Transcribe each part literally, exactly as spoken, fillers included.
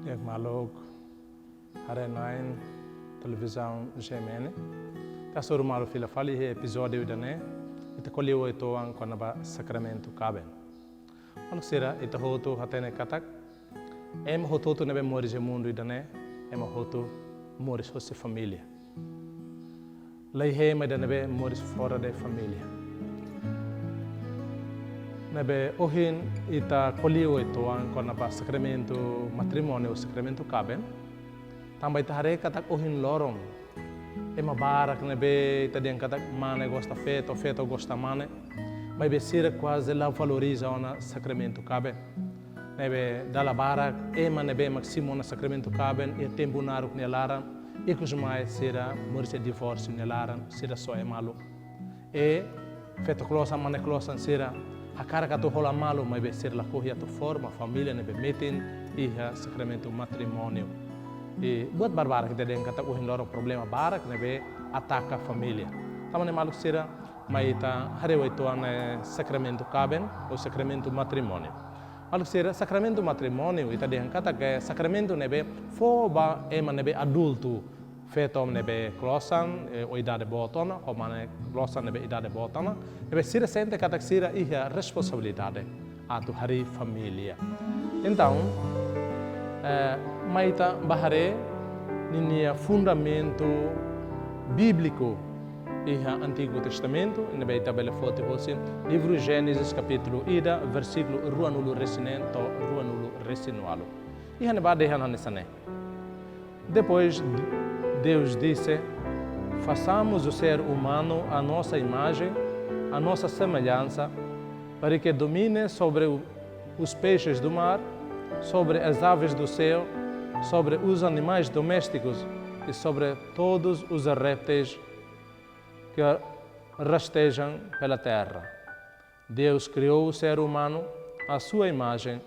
Di'ak maluk haree-na'in televizaun G M N. Ita hasoru malu fila fali iha epizódiu ida-ne'e, ita ko'alia uitoan kona-ba sakramentu kaben. Maluk sira, ita hotu hatene katak ema hotu-hotu ne'ebé moris iha mundu ida-ne'e, ema hotu moris hosi família. La iha ema ida ne'ebé moris fora de família. Ne'ebé ohin ita ko'alia uitoan kona-ba sakramentu matrimóniu, sakramentu kaben. Tanba ita haree katak ohin loron ema barak ne'ebé ita dehan katak mane gosta feto, feto gosta mane, maibé sira kuaze la valoriza ona sakramentu kaben. Ne'ebé dala barak ema ne'ebé mak simu ona sakramentu kaben iha tempu naruk nia laran, ikus mai sira moris iha divórsiu nia laran, sira soe malu. I feto klosan, mane klosan sira hakarak atu hola malu, maibé sira lakohi atu forma família ne'ebé metin iha sakramentu matrimóniu. I buat barbarak ita dehan katak ohin loron problema barak ne'ebé ataka família. Tanba ne'e maluk sira, mai ita haree uitoan, eh, sakramentu kaben ou sakramentu matrimóniu. Maluk sira, sakramentu matrimóniu, ita dehan katak sakramentu ne'ebé fó ba ema ne'ebé adultu, feto ne'ebé klosan, eh, ho idade boot ona, ho mane klosan ne'ebé idade boot ona, ne'ebé sira sente katak sira iha responsabilidade atu harii família. Entaun, eh, mai ita bá haree ninia fundamentu bíbliku iha Antigu Testamentu, ne'ebé ita bele foti hosi livru Génesis kapítulu ida, versíkulu ruanulu-resin-neen to'o ruanulu-resin-ualu. Iha ne'ebá dehan hanesan ne'e: Depois Deus disse: Façamos o ser humano à nossa imagem, à nossa semelhança, para que domine sobre o, os peixes do mar, sobre as aves do céu, sobre os animais domésticos e sobre todos os répteis que rastejam pela terra. Deus criou o ser humano à sua imagem,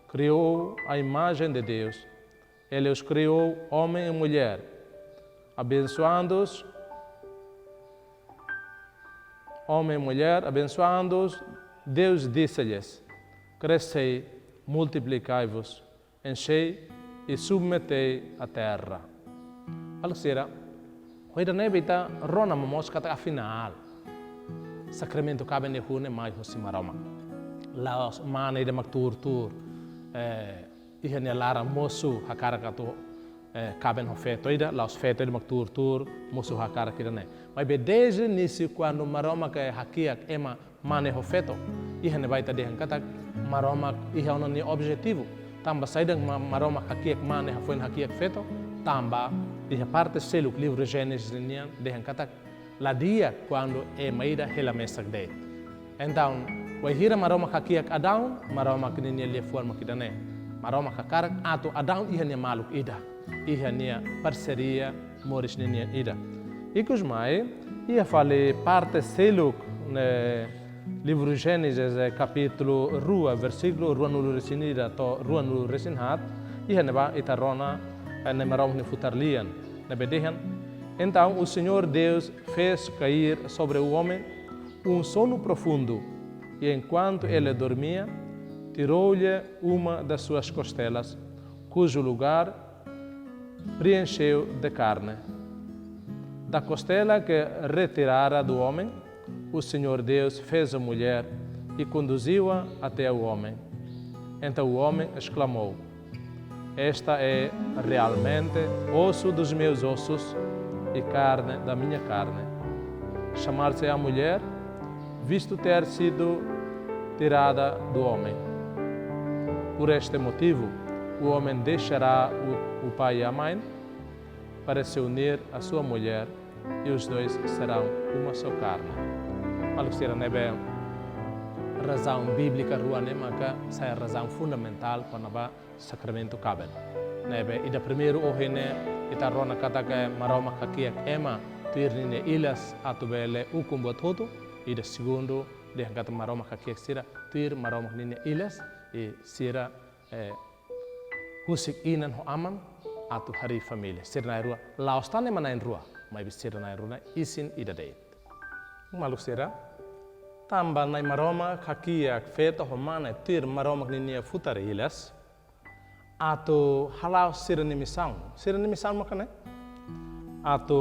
criou à imagem de Deus. Ele os criou, homem e mulher, abençoando-os, homem e mulher, abençoando-os, Deus disse-lhes: Crescei, multiplicai-vos, enchei e submetei a terra. Maluk sira, ho ida-ne'e ita rona momoos katak afinál sakramentu kaben ne'e mai hosi Maromak. La'ós mane ida mak tuur-tuur, eh, iha nia laran mosu hakarak atu, eh, kaben ho feto ida, la'ós feto ida mak tuur-tuur mosu hakarak ida-ne'e. Maibé dezde inísiu kuandu Maromak, eh, hakiak ema mane ho feto, iha ne'ebá ita dehan katak Maromak iha ona nia objetivu. Tanba saida mak Ma-, Maromak hakiak mane, hafoin hakiak feto? Tanba iha parte seluk livru Génesis nian dehan katak la di'ak kuandu ema ida hela mesak de'it. Entaun, wainhira Maromak hakiak Adão, Maromak ninia liafuan mak ida-ne'e. Maromak hakarak atu Adão iha nia maluk ida, iha nia parseria moris ninian ida. Ikus mai, iha fali parte seluk ne'e livru Génesis, eh, kapítulu rua, versíkulu ruanulu-resin-ida to'o ruanulu-resin-haat, iha ne'ebá ita rona, eh, Nai Maromak nia futar lian, ne'ebé dehan: Então o Senhor Deus fez cair sobre o homem um sono profundo, e enquanto ele dormia, tirou-lhe uma das suas costelas, cujo lugar preencheu de carne. Da costela que retirara do homem, o Senhor Deus fez a mulher e conduziu-a até ao homem. Então o homem exclamou: Esta é realmente osso dos meus ossos e carne da minha carne. Chamar-se-á mulher, visto ter sido tirada do homem. Por este motivo, o homem deixará o, o pai e a mãe para se unir à sua mulher, e os dois serão uma só carne. Maluk sira, ne'ebé razaun bíblika rua ne'e maka sai razaun fundamentál kona-ba sakramentu kaben. Ne'ebé ida primeiru ohin ne'e ita rona katak Maromak hakiak ema tuir ninia ilas atu bele ukun buat hotu, ida segundu dehan katak Maromak hakiak sira tuir Maromak ninia ilas, i sira, eh, husik inan ho aman atu harii família. Sira na'in-rua, la'ós tan ema na'in-rua, maibé sira na'in-rua isin ida de'it. Maluk sira, tanba Nai Maromak hakiak feto ho mane tuir Maromak ninia futar ilas, atu hala'o sira-nia misaun. Sira-nia misaun maka ne'e atu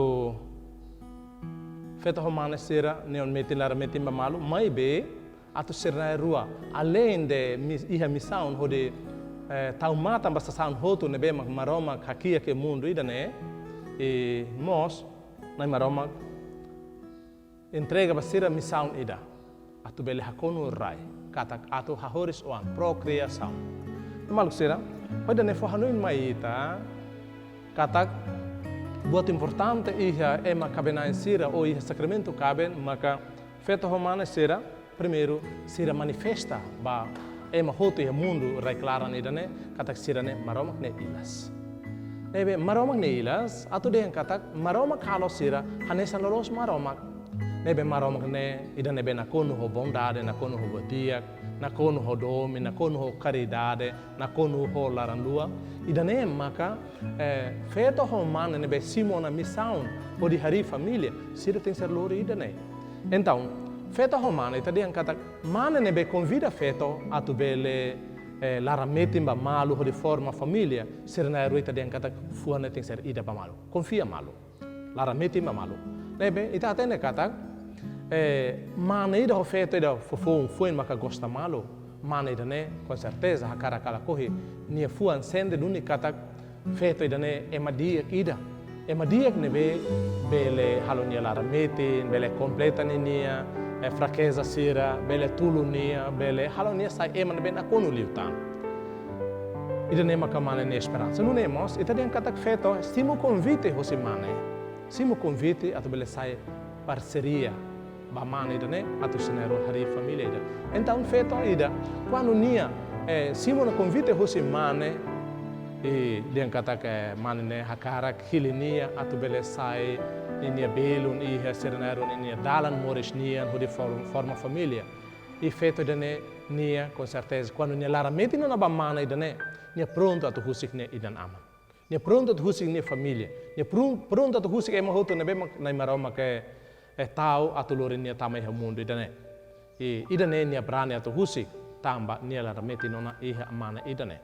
feto ho mane sira-nia metin, laran metin ba malu, maibé atu sira na'in-rua, além de mis-, iha misaun hodi, eh, tau matan ba sasán hotu ne'ebé mak Maromak hakiak iha mundu ida-ne'e, i mós Na'i Maromak entrega ba sira misaun ida, atu bele hakonu rai, katak atu hahoris oan, procriação. Maluk sira, hodi nune'e fó hanoin mai ita katak buat importante iha ema kaben-na'in sira ou iha sakramentu kaben maka feto ho mane sira, primeiru, sira manifesta ba ema hotu iha mundu rai-klaran ida-ne'e katak sira-ne'e Maromak nia ilas. Ne'ebé Maromak nia ilas, atu dehan katak Maromak halo sira hanesan loloos Maromak. Ne'ebé Maromak ne'e ida ne'ebé nakonu ho bondade, nakonu ho buat di'ak, nakonu ho domin, nakonu ho karidade, nakonu ho laran-luak. Ida-ne'e maka, eh, feto ho mane ne'ebé simu ona misaun hodi harii família, sira tenke ser lori ida-ne'e. Entaun, feto ho mane ita dehan katak mane ne'ebé konvida feto atu bele, eh, laran metin ba malu hodi forma família, sira na'in-rua ita dehan katak fuan ne'e tenke ser ida ba malu. Konfia malu. Laran metin ba malu. Ne'ebé, ita hatene katak, eh, mane ida ho feto ida foufoun foin maka gosta malu. Mane ida-ne'e, com certeza, hakarak ka lakohi, nia fuan sente duni katak feto ida-ne'e ema di'ak ida. Ema di'ak ne'ebé bele halo nia laran metin, bele kompleta ninia, eh, frakeza sira, bele tulun nia, bele halo nia sai ema ne'ebé nakonu liután. Ida-ne'e maka mane nia esperansa. Nune'e mós, ita dehan katak feto simu konvite hosi mane. Simu konvite atu bele sai parseria ba mane ida-ne'e, atu sira na'in-rua harii família ida. Entaun feto ida, kuandu nia, eh, simu ona konvite hosi mane, i dehan katak mane ne'e hakarak hili nia atu bele sai ninia belun iha sira na'in-rua ninia dalan moris nian hodi for-, forma família. I feto ida-ne'e nia, com certeza, kuandu nia laran metin ona ba mane ida-ne'e, nia prontu atu husik nia inan-aman. Nia prontu atu husik nia família. Nia pron-, prontu atu husik ema hotu ne'ebé mak Na'i Maromak, eh, tau atu lori nia tama iha mundu ida-ne'e. I ida-ne'e nia brani atu husik, tanba nia laran metin ona iha mane ida-ne'e.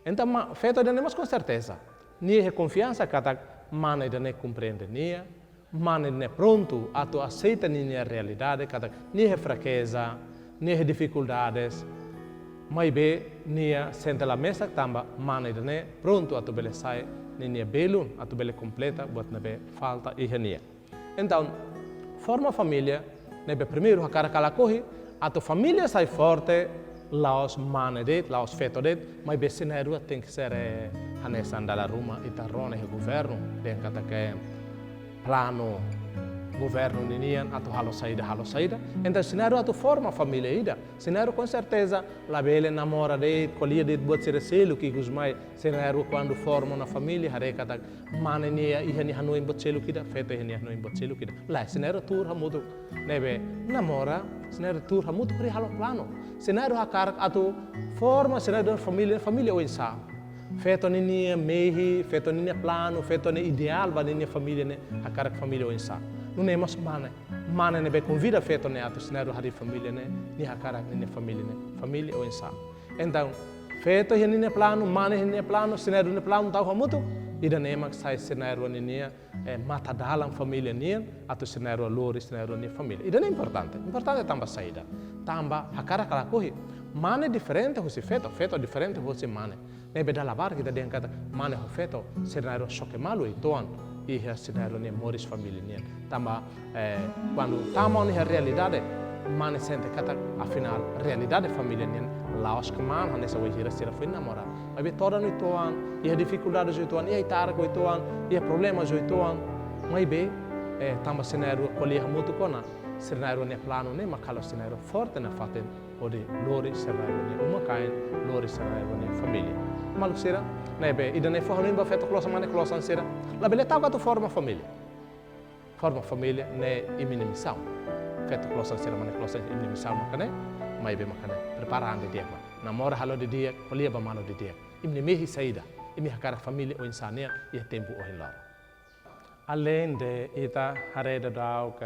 Entaun, ma-, feto ida-ne'e mós com certeza. Nia iha konfiansa katak mane ida-ne'e komprende nia, mane ne'e prontu atu aseita ninia realidade, katak nia iha frakeza, nia iha difikuldades, maibé nia sente la mesak tanba mane ida-ne'e prontu atu bele sai ninia belun, atu bele kompleta buat ne'ebé falta iha nia. Entaun, forma família ne'ebé primeiru hakarak ka lakohi, atu família sai forte, la'ós mane de'it, la'ós feto de'it, maibé sira na'in-rua tenke ser, eh, hanesan dala ruma ita rona iha governu, dehan katak planu governu ninian atu halo saida, halo saida. Entaun sira na'in-rua atu forma família ida. Sira na'in-rua com certeza labele namora de'it, ko'alia de'it buat sira seluk ikus mai. Sira na'in-rua kuandu forma ona família, haree katak mane nia iha nia hanoin buat seluk ida, feto iha nia hanoin buat seluk ida. Lae, sira na'in-rua tuur hamutuk. Ne'ebé namora, sira na'in-rua tuur hamutuk hodi halo planu. Sira na'in-rua hakarak atu forma sira na'in-rua família, família oinsá. Feto ninia mehi, feto ninia planu, feto nia ideál ba ninia família ne'e, hakarak família oinsá. Nune'e mós mane. Mane ne'ebé konvida feto ne'e atu sira na'in-rua harii família ne'e, nia hakarak ninia família ne'e, família oinsá. Entaun, feto iha ninia planu, mane iha ninia planu, sira na'in-rua nia planu tau hamutuk, ida-ne'e mak sai sira na'in-rua ninia, eh, matadalan família nian, atu sira na'in-rua lori sira na'in-rua nia família. Ida-ne'e importante. Importante tanba saida? Tanba hakarak ka lakohi, mane diferente husi feto, feto diferente husi mane. Ne'ebé dala barak ita dehan katak mane ho feto, sira na'in-rua xoke malu uitoan iha sira na'in-rua nia moris família nian. Tanba, eh, kuandu tama ona iha realidade, mane sente katak afinál realidade família nian la'ós kmaan hanesan wainhira sira foin namora. Maibé todan uitoan, iha difikuldades uitoan, iha aitarak uitoan, iha problemas uitoan. Maibé, eh, tanba sira na'in-rua ko'alia hamutuk ona, sira na'in-rua nia planu ne'e mak halo sira na'in-rua forte nafatin hodi lori sira na'in-rua nia uma-kain, lori sira na'in-rua nia família. Maluk sira, ne'ebé ida-ne'e fó hanoin ba feto klosan, mane klosan sira. Labele ta'uk atu forma família. Forma família ne'e imi-nia misaun. Feto klosan sira, mane klosan, imi-nia misaun maka ne'e, maibé maka ne'e prepara an didi'ak mak. Namora halo didi'ak, ko'alia ba malu didi'ak. Imi-nia mehi saida, imi hakarak família oinsá nian iha tempu ohin loron. Além de ita haree daudauk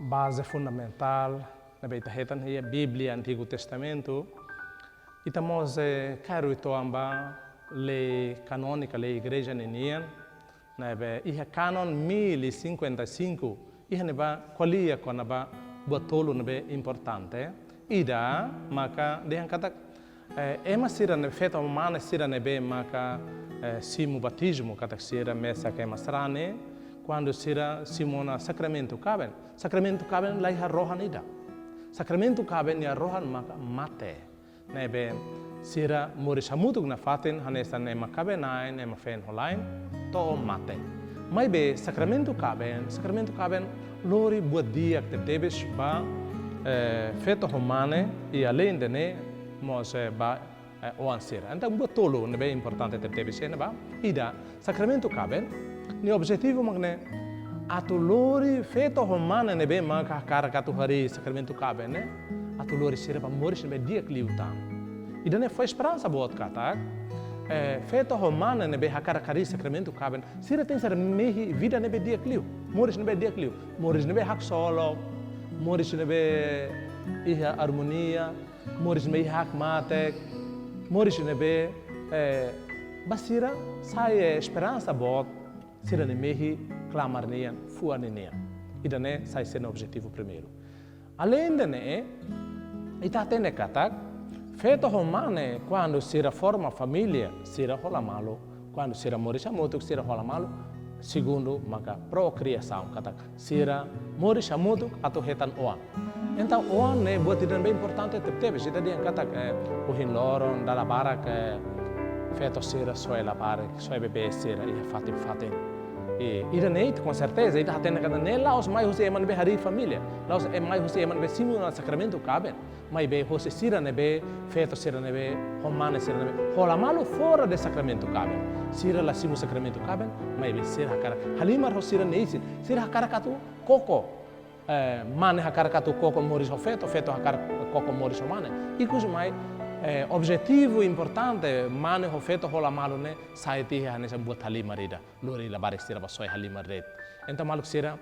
baze fundamentál ne'ebé ita hetan iha Bíblia Antigu Testamentu, Ita mós, eh, kaer uitoan ba lei kanónika, lei igreja ninian, ne'ebé iha kanon mil e cinquenta e cinco, iha ne'ebá ko'alia kona-ba buat tolu ne'ebé importante. Ida maka dehan katak, eh, ema sira ne'e, feto mane sira ne'ebé maka, eh, simu batizmu, katak sira mesak ema sarani, kuandu sira simu ona sakramentu kaben. Sakramentu kaben laiha rohan ida. Sakramentu kaben nia rohan maka mate. Ne'ebé sira moris hamutuk nafatin hanesan ema kaben-na'in, ema feen-holain, to'o mate. Maibé sakramentu kaben, sakramentu kaben lori buat di'ak tebetebes ba, eh, feto ho mane, i aleinde ne'e mós, eh, ba, eh, oan sira. Entaun buat tolu ne'ebé importante tebetebes iha ne'ebá. Ida, sakramentu kaben nia objetivu mak ne'e atu lori feto ho mane ne'ebé maka hakarak atu harii sakramentu kaben ne'e, atu lori sira ba moris ne'ebé di'ak liután. Ida-ne'e fó esperansa boot katak, eh, feto ho mane ne'ebé hakarak harii sakramentu kaben, sira tenke ser mehi vida ne'ebé di'ak liu, moris ne'ebé di'ak liu, moris ne'ebé haksolok, moris ne'ebé iha armonia, moris ne'ebé iha hakmatek, moris ne'ebé, eh, ba sira sai, eh, esperansa boot sira-nia mehi klamar nian, fuan nian. Ida-ne'e sai sira-nia objetivu primeiru. Aleinde ne'e, ita hatene katak feto ho mane kuandu sira forma família, sira hola malu. Kuandu sira moris hamutuk, sira hola malu. Segundu maka prokriasaun, katak sira moris hamutuk atu hetan oan. Entaun oan ne'e buat ida ne'ebé importante tebetebes. Ita dehan katak, eh, ohin loron dala barak, eh, feto sira soe labarik, soe bebé sira iha fatin-fatin. I ida-ne'e, com certeza, ita hatene katak ne'e la'ós mai husi ema ne'ebé harii família, la'ós mai husi ema ne'ebé simu ona sakramentu kaben. Maibé hosi sira ne'ebé, feto sira ne'ebé, ho mane sira ne'ebé hola malu fora de sakramentu kaben. Sira la simu sakramentu kaben, maibé sira hakarak halimar ho sira-nia isin, sira hakarak atu koko, eh, mane hakarak atu koko moris ho feto, feto hakarak koko moris ho mane. Ikus mai, eh, objetivu importante mane ho feto hola malu ne'e sai tiha hanesan buat halimar ida, lori labarik sira ba soe halimar de'it. Entaun maluk sira,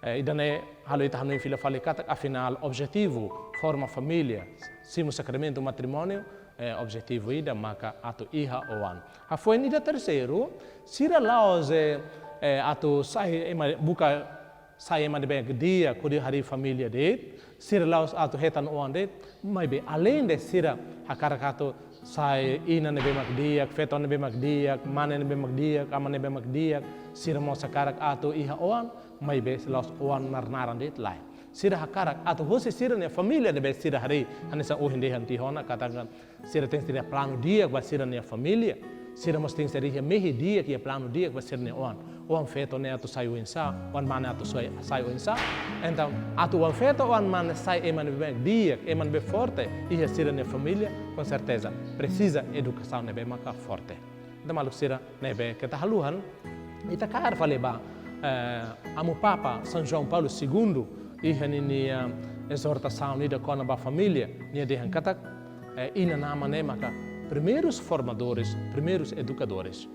eh, ida-ne'e halo ita hanoin fila fali katak, afinál, objetivu forma família, simu sakramentu matrimóniu, eh, objetivu ida maka atu iha oan. Hafoin ida terseiru, sira la'ós, eh, eh, atu sai ema, buka sai ema ne'ebé di'ak hodi harii família de'it, sira la'ós atu hetan oan de'it, maibé aleinde sira hakarak atu sai inan ne'ebé mak di'ak, feton ne'ebé mak di'ak, mane ne'ebé mak di'ak, aman ne'ebé mak di'ak, sira mós hakarak atu iha oan, maibé la'ós oan nar-naran de'it, lae. Sira hakarak atu hosi sira-nia família ne'ebé sira harii, hanesan ohin dehan tiha ona katak sira tenke iha planu di'ak ba sira-nia família, sira mós tenke iha mehi di'ak, iha planu di'ak ba sira-nia oan. Oan feto ne'e atu sai oinsá, oan mane atu sai, sai oinsá. Entaun, atu oan feto, oan mane sai ema ne'ebé di'ak, ema ne'ebé forte iha sira-nia família, com certeza presiza edukasaun ne'ebé maka forte. Entaun maluk sira ne'ebé keta haluha, ita kaer fali ba, eh, Amu Papa São João Paulo segundo, iha ninia ezortasaun ida kona-ba família, nia dehan katak, eh, inan-aman ne'e maka primeirus formadores, primeirus educadores.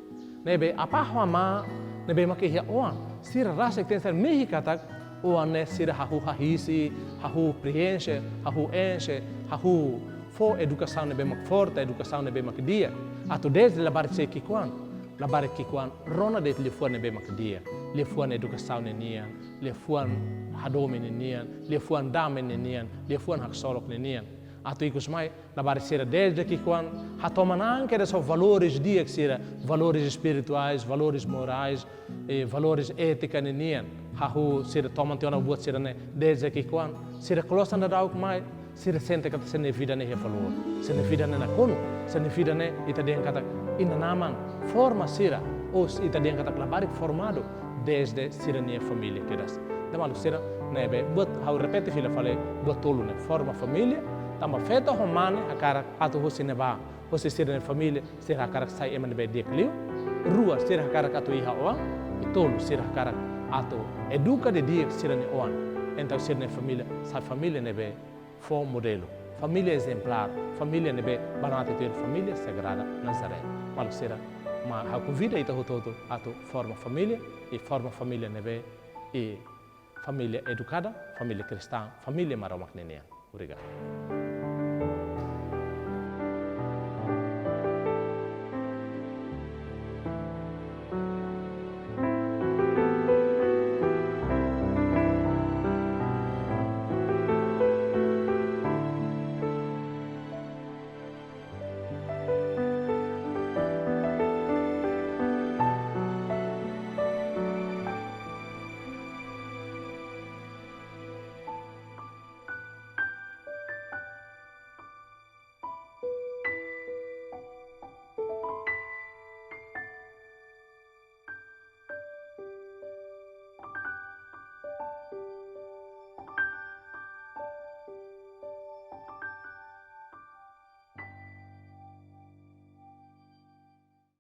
Ne'ebé apá ho amá ne'ebé maka iha oan, sira rasik tenke ser mehi katak oan ne'e sira hahú hahisi, hahú preenxe, hahú enxe, hahú fó edukasaun ne'ebé mak forte, edukasaun ne'ebé mak di'ak. Atu dezde labarik sei ki'ikoan, labarik ki'ikoan rona de'it liafuan ne'ebé mak di'ak, liafuan edukasaun ninian, liafuan hadomi ninian, liafuan dame ninian, liafuan haksolok ninian. Atu ikus mai, labarik sira dezde ki'ikoan hatoman an kedas ho valores di'ak sira, valores espirituais, valores morais, eh, valores étika ninian. Hahú sira toman tiha ona buat sira-ne'e dezde ki'ikoan, sira klosan daudauk mai, sira sente katak sira-nia vida ne'e iha valór, sira-nia vida ne'e nakonu, sira-nia vida ne'e ita dehan katak inan-aman forma sira, ou ita dehan katak labarik formadu dezde sira-nia família kedas. Entaun maluk sira ne'ebé, buat ha'u repete fila fali, buat tolu ne'e, forma família, tanba feto ho mane hakarak atu hosi ne'ebá, hosi sira-nia família, sira hakarak sai ema ne'ebé di'ak liu. Rua, sira hakarak atu iha oan. I tolu, sira hakarak atu eduka didi'ak sira-nia oan. Entaun sira-nia família sai família ne'ebé fó modelu, família ezemplár, família ne'ebé banati tuir família Sagrada Nazaré. Maluk sira, mai ha'u konvida ita hotu-hotu atu forma família, i forma família ne'ebé, i família edukada, família kristaun, família Maromak ninian. Obrigadu.